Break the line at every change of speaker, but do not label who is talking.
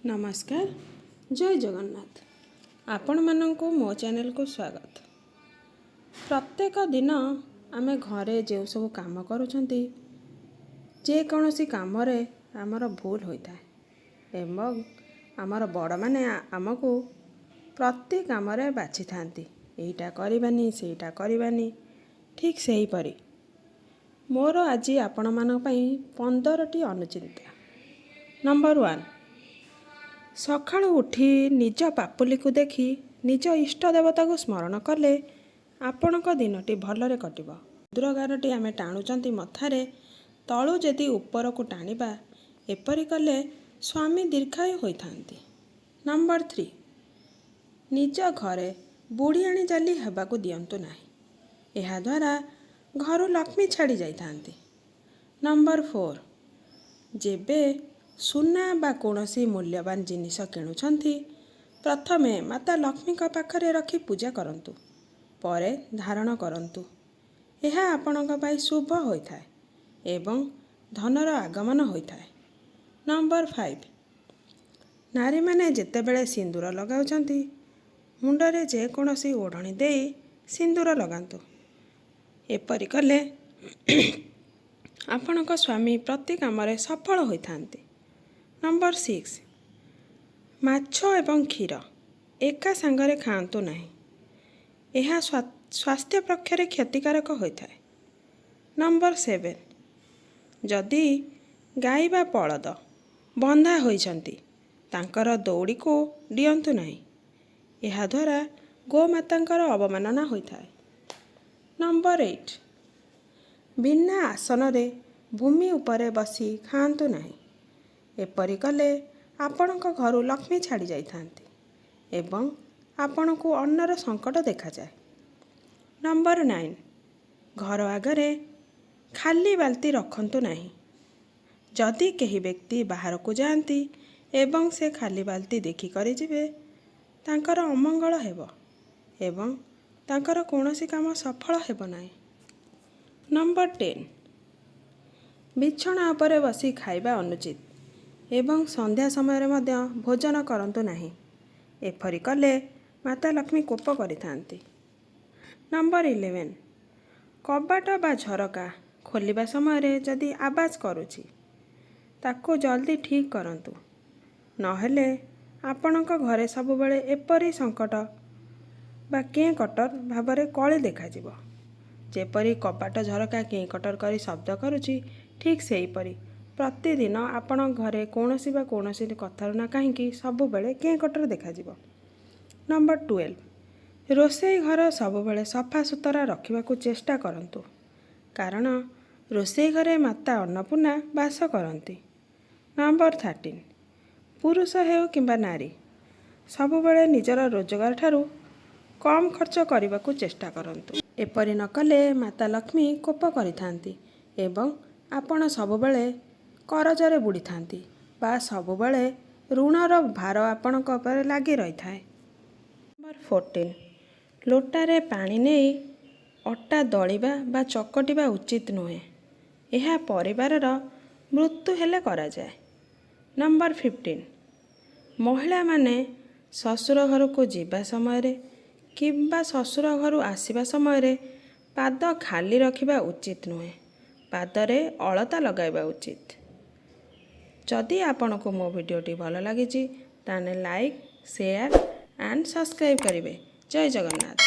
ନମସ୍କାର, ଜୟ ଜଗନ୍ନାଥ। ଆପଣମାନଙ୍କୁ ମୋ ଚ୍ୟାନେଲକୁ ସ୍ୱାଗତ। ପ୍ରତ୍ୟେକ ଦିନ ଆମେ ଘରେ ଯେଉଁ ସବୁ କାମ କରୁଛନ୍ତି, ଯେକୌଣସି କାମରେ ଆମର ଭୁଲ ହୋଇଥାଏ ଏବଂ ଆମର ବଡ଼ମାନେ ଆମକୁ ପ୍ରତି କାମରେ ବାଛିଥାନ୍ତି, ଏଇଟା କରିବାନି, ସେଇଟା କରିବାନି। ଠିକ୍ ସେହିପରି ମୋର ଆଜି ଆପଣମାନଙ୍କ ପାଇଁ 15ଟି ଅନୁଚିନ୍ତା। ନମ୍ବର 1, ସକାଳୁ ଉଠି ନିଜ ପାପୁଲିକୁ ଦେଖି ନିଜ ଇଷ୍ଟ ଦେବତାକୁ ସ୍ମରଣ କଲେ ଆପଣଙ୍କ ଦିନଟି ଭଲରେ କଟିବ। ସିନ୍ଦୁର ଗାରଟି ଆମେ ଟାଣୁଛନ୍ତି ମଥାରେ, ତଳୁ ଯଦି ଉପରକୁ ଟାଣିବା, ଏପରି କଲେ ସ୍ୱାମୀ ଦୀର୍ଘାୟୁ ହୋଇଥାନ୍ତି। ନମ୍ବର 3, ନିଜ ଘରେ ବୁଢ଼ିଆଣୀ ଜାଲି ହେବାକୁ ଦିଅନ୍ତୁ ନାହିଁ। ଏହାଦ୍ୱାରା ଘରୁ ଲକ୍ଷ୍ମୀ ଛାଡ଼ି ଯାଇଥାନ୍ତି। ନମ୍ବର 4, ଯେବେ ସୁନା ବା କୌଣସି ମୂଲ୍ୟବାନ ଜିନିଷ କିଣୁଛନ୍ତି, ପ୍ରଥମେ ମାତା ଲକ୍ଷ୍ମୀଙ୍କ ପାଖରେ ରଖି ପୂଜା କରନ୍ତୁ, ପରେ ଧାରଣ କରନ୍ତୁ। ଏହା ଆପଣଙ୍କ ପାଇଁ ଶୁଭ ହୋଇଥାଏ ଏବଂ ଧନର ଆଗମନ ହୋଇଥାଏ। ନମ୍ବର 5, ନାରୀମାନେ ଯେତେବେଳେ ସିନ୍ଦୁର ଲଗାଉଛନ୍ତି, ମୁଣ୍ଡରେ ଯେକୌଣସି ଓଢ଼ଣୀ ଦେଇ ସିନ୍ଦୁର ଲଗାନ୍ତୁ। ଏପରି କଲେ ଆପଣଙ୍କ ସ୍ୱାମୀ ପ୍ରତି କାମରେ ସଫଳ ହୋଇଥାନ୍ତି। ନମ୍ବର 6, ମାଛ ଏବଂ କ୍ଷୀର ଏକା ସାଙ୍ଗରେ ଖାଆନ୍ତୁ ନାହିଁ। ଏହା ସ୍ୱାସ୍ଥ୍ୟ ପକ୍ଷରେ କ୍ଷତିକାରକ ହୋଇଥାଏ। ନମ୍ବର 7, ଯଦି ଗାଈ ବା ବଳଦ ବନ୍ଧା ହୋଇଛନ୍ତି, ତାଙ୍କର ଦଉଡ଼ିକୁ ଦିଅନ୍ତୁ ନାହିଁ। ଏହାଦ୍ୱାରା ଗୋମାତାଙ୍କର ଅବମାନନା ହୋଇଥାଏ। ନମ୍ବର 8, ବିନା ଆସନରେ ଭୂମି ଉପରେ ବସି ଖାଆନ୍ତୁ ନାହିଁ। ଏପରି କଲେ ଆପଣଙ୍କ ଘରୁ ଲକ୍ଷ୍ମୀ ଛାଡ଼ି ଯାଇଥାନ୍ତି ଏବଂ ଆପଣଙ୍କୁ ଅନ୍ନର ସଙ୍କଟ ଦେଖାଯାଏ। ନମ୍ବର 9, ଘର ଆଗରେ ଖାଲି ବାଲ୍ଟି ରଖନ୍ତୁ ନାହିଁ। ଯଦି କେହି ବ୍ୟକ୍ତି ବାହାରକୁ ଯାଆନ୍ତି ଏବଂ ସେ ଖାଲି ବାଲ୍ଟି ଦେଖିକରି ଯିବେ, ତାଙ୍କର ଅମଙ୍ଗଳ ହେବ ଏବଂ ତାଙ୍କର କୌଣସି କାମ ସଫଳ ହେବ ନାହିଁ। ନମ୍ବର 10, ବିଛଣା ଉପରେ ବସି ଖାଇବା ଅନୁଚିତ ଏବଂ ସନ୍ଧ୍ୟା ସମୟରେ ମଧ୍ୟ ଭୋଜନ କରନ୍ତୁ ନାହିଁ। ଏପରି କଲେ ମାତା ଲକ୍ଷ୍ମୀ କୋପ କରିଥାନ୍ତି। ନମ୍ବର 11, କବାଟ ବା ଝରକା ଖୋଲିବା ସମୟରେ ଯଦି ଆବାଜ କରୁଛି, ତାକୁ ଜଲ୍ଦି ଠିକ୍ କରନ୍ତୁ। ନହେଲେ ଆପଣଙ୍କ ଘରେ ସବୁବେଳେ ଏପରି ସଙ୍କଟ ବା କେଁ କଟର ଭାବରେ କଳି ଦେଖାଯିବ। ଯେପରି କବାଟ ଝରକା କେଁ କଟର କରି ଶବ୍ଦ କରୁଛି, ଠିକ୍ ସେହିପରି ପ୍ରତିଦିନ ଆପଣଙ୍କ ଘରେ କୌଣସି ବା କୌଣସି କଥାରୁ ନା କାହିଁକି ସବୁବେଳେ କେଁ କଟର ଦେଖାଯିବ। ନମ୍ବର 12, ରୋଷେଇ ଘର ସବୁବେଳେ ସଫା ସୁତରା ରଖିବାକୁ ଚେଷ୍ଟା କରନ୍ତୁ, କାରଣ ରୋଷେଇ ଘରେ ମାତା ଅନ୍ନପୂର୍ଣ୍ଣା ବାସ କରନ୍ତି। ନମ୍ବର 13, ପୁରୁଷ ହେଉ କିମ୍ବା ନାରୀ, ସବୁବେଳେ ନିଜର ରୋଜଗାର ଠାରୁ କମ୍ ଖର୍ଚ୍ଚ କରିବାକୁ ଚେଷ୍ଟା କରନ୍ତୁ। ଏପରି ନ କଲେ ମାତା ଲକ୍ଷ୍ମୀ କୋପ କରିଥାନ୍ତି ଏବଂ ଆପଣ ସବୁବେଳେ କରଜରେ ବୁଡ଼ିଥାନ୍ତି ବା ସବୁବେଳେ ଋଣର ଭାର ଆପଣଙ୍କ ଉପରେ ଲାଗି ରହିଥାଏ। ନମ୍ବର 14, ଲୋଟାରେ ପାଣି ନେଇ ଅଟା ଦଳିବା ବା ଚକଟିବା ଉଚିତ ନୁହେଁ। ଏହା ପରିବାରର ମୃତ୍ୟୁ ହେଲେ କରାଯାଏ। ନମ୍ବର 15, ମହିଳାମାନେ ଶ୍ୱଶୁର ଘରକୁ ଯିବା ସମୟରେ କିମ୍ବା ଶ୍ୱଶୁର ଘରୁ ଆସିବା ସମୟରେ ପାଦ ଖାଲି ରଖିବା ଉଚିତ ନୁହେଁ। ପାଦରେ ଅଳତା ଲଗାଇବା ଉଚିତ। ଯଦି ଆପଣଙ୍କୁ ମୋ ଭିଡ଼ିଓଟି ଭଲ ଲାଗିଛି, ତାହେଲେ ଲାଇକ୍, ସେୟାର ଆଣ୍ଡ ସବସ୍କ୍ରାଇବ୍ କରିବେ। ଜୟ ଜଗନ୍ନାଥ।